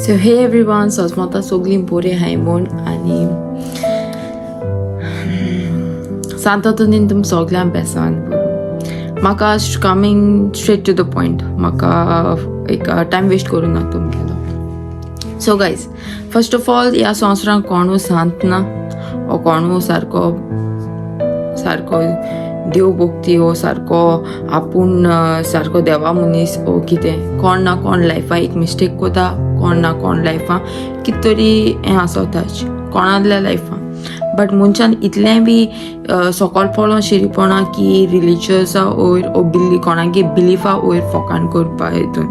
So hey everyone, सोजमोता सोगलीं बोरी आहाय म्हूण आनी सांतातोनीन तुम सोगल्यां बेसान बरो. म्हाका coming straight to the point, म्हाका एक टायम वेस्ट करूं ना तुमगेलो. So guys, first of all, ह्या संवसारांत कोणू सांत ना वो कोणू सारको सारको देव भक्ती हो सारको आपूण सारको देवा मनीस ओ कितें. कोण ना कोण लायफा एक मिस्टेक कोता, कोण ना कोण लायफा कितें तरी हें आसोताच कोणाल्या लायफा. बट मनशान इतलें बी सोकोल पळोवन शिरीपणां की रिलिजियसा वयर ओ बिली कोणागे बिलिफा वयर फोकाण करपा हितून.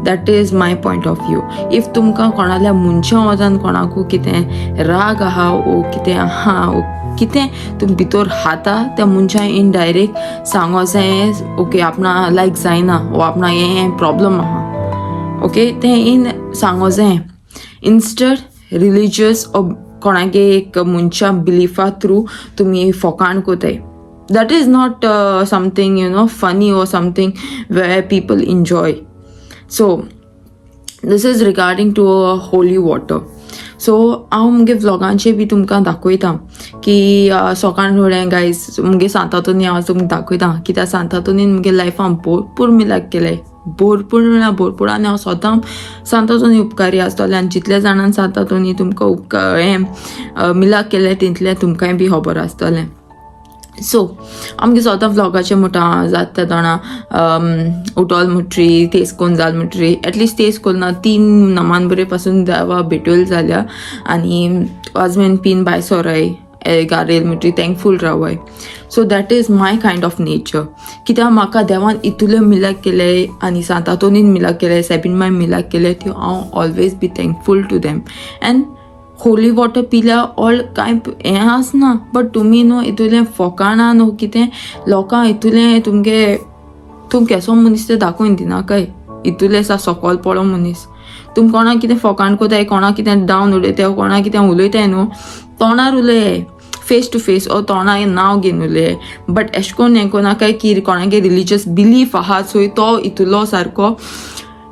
That is my point of view. If तुमकां कोणाल्या मनशां वचून कोणाकू कितें राग आहा ओ कितें आहा ओ कितें तुमी भितर खाता, त्या मनशां इनडायरेक्ट सांगो जाय, ओके आपणा लायक जायना वो आपणा हें प्रॉब्लम आहा, ओके तें इन सांगो जाय इन्स्टेड रिलिजियस ओ कोणागे एक मनशा बिलिफा थ्रू तुमी फोकाण कोताय. That is not something funny or something where people enjoy. So this is regarding to a holy water. So हांव मुगे व्लॉगांचे बी तुमकां दाखयता की सकाळ फुडें गायज मुगे सांतातोनी हांव तुमकां दाखयता, कित्याक सांतातोनीन मुगे लायफान भरपूर मिलाक केले, भरपूर म्हळ्यार भरपूर. आनी हांव स्वता सांतातोनी उपकारी आसतलें आनी जितले जाणान सांतातोनी तुमकां उपकार हें मिलाक केलें तितलें तुमकांय बी खबर आसतलें. सो आमगे स्वता व्लॉगाचें म्हणटा जाता जाणा, उटोल मुट्री तेस कोन जाल मुट्री, एटलिस्ट तेस कोन्ना तीन नमान बरे पासून देवा भेटोल जाल्या आनी आजमेन पीन भायर सोराय गारेल मुट्री thankful रावय. So that is my kind of nature, कित्याक म्हाका देवान इतुले मिलाक केले आनी सांतातोनीन मिलाक केले, सेबीन माय मिलाक केले, त्यो हांव always be thankful to them. And holy water पिल्यार ऑल कांय हें आसना, बट तुमी न्हू हितूलें फोकाणां न्हू कितें लोकां हितूलें तुमगे तुम केसो मनीस तें दाखोवन दिनाकाय. हितूलें सा सोकोल पडो मनीस. तुम कोणाक कितें फोकाण कोताय, कोणाक कितें डावन उलयताय, कोणाक कितें उलयताय न्हू, तोंडार उलय, फेस टू फेस ओ तोंडार नांव घेवन उलय, बट एशें कोन्न हें कोनाकाय की कोणागे रिलिजियस बिलीफ आहा चोय तो हितूलो सारको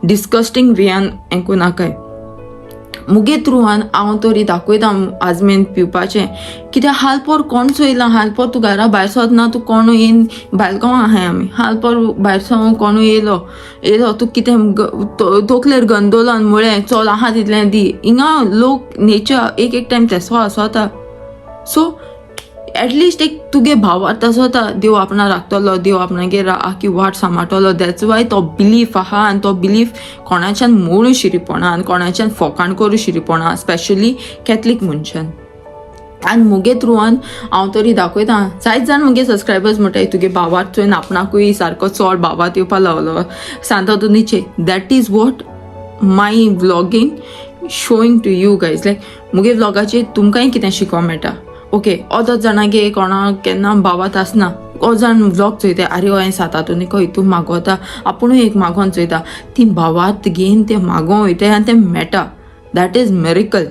डिस्कस्टींग वेयान हें कोनाकाय. मुगे थ्रुवान हांव तरी दाखयता आजमेन पिवपाचें, कित्याक हालपोर कोण चोयला, हालपोर तूं घरा भायर सरना, तूं कोणूय येयन भायल गांव आहाय आमी, हालपोर भायर सरोन कोणूय येयलो येयलो, तूं कितें तोकलेर गंदोलो म्हळें चल आहा तितलें दी. हिंगा लोक नेचर एक एक टायम तेसो आसोता. सो एटलिस्ट एक तुगे भावार्थ आसोता, देव आपणा राखतलो, देव आपणागेर आखी वाट सांबाळटलो. That's why तो बिलीफ आहा आनी तो बिलीफ कोणाच्यान मोडू शिरीपणा आनी कोणाच्यान फोकाण करूं शिरीपणा, स्पेशली कॅथलीक मनशान. आनी मुगे थ्रुवान हांव तरी दाखयता, जायत जाण मुगे सबस्क्रायबर्स म्हणटाय तुगे भावार्थ चोयन आपणाकूय सारको चड भावार्थ येवपा लागलो सांतातोनीचे. That is what my vlogging showing to you guys, like मुगे व्लॉगाचेर तुमकांय कितें शिकोंक मेळटा. ओके, ओदोच जाणांगे कोणाक केन्ना भावार्थ आसना, ओ जाण व्लॉग चोयता, आरे हो हें सांतातोनी हितून मागोता, आपुणूय एक मागोन चोयता, ती भावार्थ घेवन ते मागों वयताय आनी तें मेळटा. That is miracle.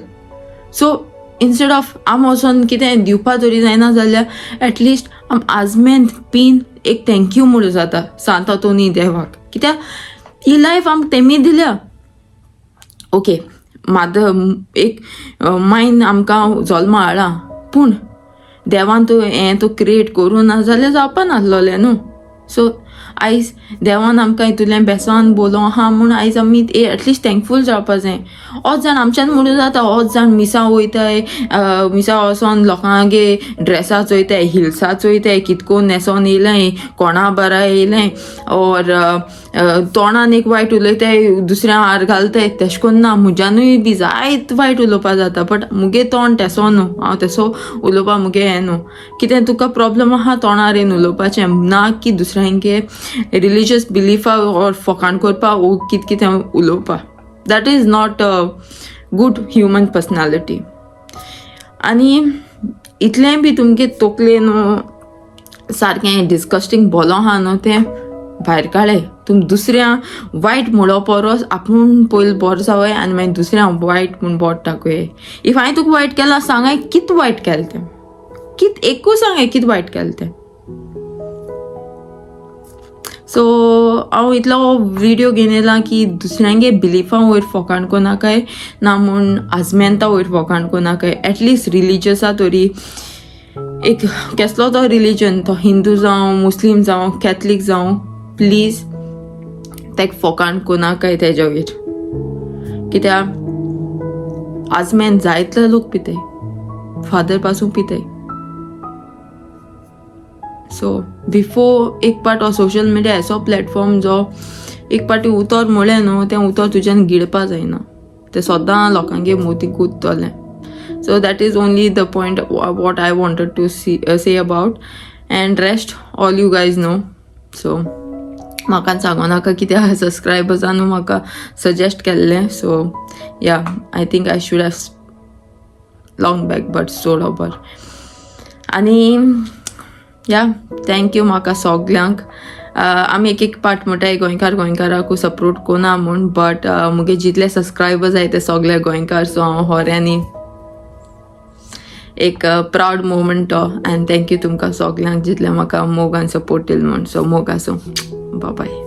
So instead of आम वचोन कितें दिवपा तरी जायना जाल्यार एटलिस्ट आम आजमेन पीन एक thank you म्हणूं जाता सांतातोनी देवाक, कित्याक ही लायफ आमकां तेमी दिल्या. ओके, माद एक मायन आमकां जल्मा हाडला, पूण देवान तूं हें तूं क्रिएट करूं ना जाल्यार जावपा नासलोलें न्हू. सो आयज देवान आमकां हितूंतल्यान बेसान बोलो आहा म्हूण आयज आमी एटलिस्ट थँकफूल जावपा जाय. ओच जाण आमच्यान म्हणूं जाता, ओच जाण मिसा वयताय, मिसा वचोन लोकांगे ड्रेसा चोयताय, हिल्सा चोयताय, कितकोन न्हेसोन येयलें, कोणा बारा येयलें, ऑर तोंडान एक वायट उलयताय, दुसऱ्या हार घालताय. तेशें कोन्न ना, म्हज्यानूय बी जायत वायट उलोवपा जाता, बट मुगे तोंड तेसो न्हू, हांव तेसो उलोवपा मुगे हें न्हू. कितें तुका प्रॉब्लम आहा तोंडार येवन उलोवपाचें, ना की दुसऱ्यांगे रिलिजियस बिलीफा ऑर फोकाण करपा वो कितें कितें उलोवपा. That is not a good human personality. आनी इतलें बी तुमगे तोकले न्हू सारकें डिस्कस्टींग बोलो आहा न्हू तें भायर काडे. तुम दुसऱ्या वायट म्हणो परस आपूण पयलीं बरो जावय आनी मागीर दुसऱ्या वायट म्हूण बोट दाखोवया. If हांवें तुका वायट केलां, सांगाय कित वायट केलें तें, कित एकूच सांगाय कित वायट केलें तें. सो हांव इतलो व्हिडियो घेवन येयलां की दुसऱ्यांगे बिलिफां वयर फोकाण कोनाकाय ना म्हूण आजमेंता वयर फोकाण कोनाकाय. एटलिस्ट रिलीजियसा तरी एक केसलो तो रिलीजन, तो हिंदू जावं, मुस्लीम जावं, कॅथलीक जावं, प्लीज तेक फोकाण कोनाकाय तेज्या वयर, कित्याक आजमेन जायतले लोक पिताय, फादर पासून पिताय. सो बिफोर एक पाट हो सोशल मिडिया असो प्लॅटफॉर्म जो एक पाटी उतर म्हळें न्हू, तें उतर तुज्यान गिळपा जायना, तें सदां लोकांगे मोती गुंततलें. So that is only the point what I wanted to see say about, and rest all you guys know. So म्हाका सांगो नाका, कित्याक सबस्क्रायबर्सांनी म्हाका सजेस्ट केल्लें. So yeah, I think I should have long back, but सोड खबर. आनी या, thank you म्हाका सगल्यांक. आमी एक एक पाट म्हणटाय गोंयकार गोंयकाराकू सपोर्ट कोना म्हूण, बट मुगे जितले सबस्क्रायबर्स आहाय ते सगळे गोंयकार. सो हांव होऱ्यांनी एक प्रावड मोमेंट तो. आनी thank you तुमकां सगल्यांक जितले म्हाका मोगान सपोर्ट दिल म्हूण. सो मोग आसूं, बाय.